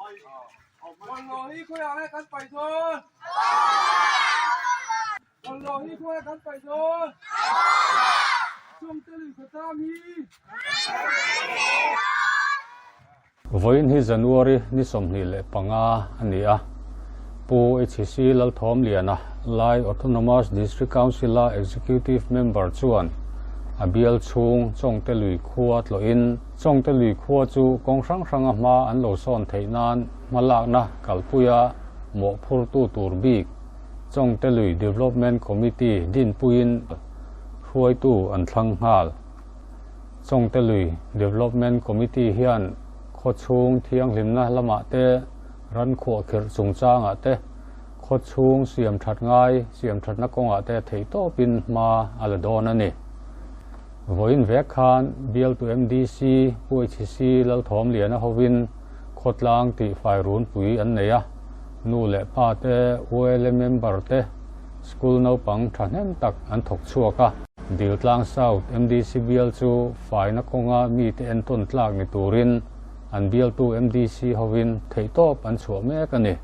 Bawlhhlawh hi khawiah nge kan paih dawn? Bawlhhlawh hi khawiah kan paih dawn? Chawngte lui khawtlang hi. Vawiin hi January ni 25 a ni a, Pu HC Lalthawmliana, Lai Autonomous District Council-a Executive Member chuan a bial chhung Chawngte lui khua tlawhin Chawngte lui khua chu kawng hrang hranga hma an lo sawn theih nan hmalakna kalpuia mawhphurtu tur bik Chawngte lui Development Committee dinpuiin hruaitu an thlang nghal. Chawngte lui Development Committee hian khawchhung thianghlimna lamah te, ran khuahkhirh chungchangah te, khawchhung siam that ngai siam thatna kawngah te theihtawpin hma a la dawn a ni. Vawiin vek khan bialtu MDC Pu HC Lalthawmliana hovin khawtlang tihfai runpui an nei a, nu leh pa te, ULA member te, School naupang thahnem tak an thawk chhuak a, Diltlang South MDC bial chu faina kawnga mite entawn tlak ni turin an bialtu MDC hovin theihtawp an chhuah mek a ni.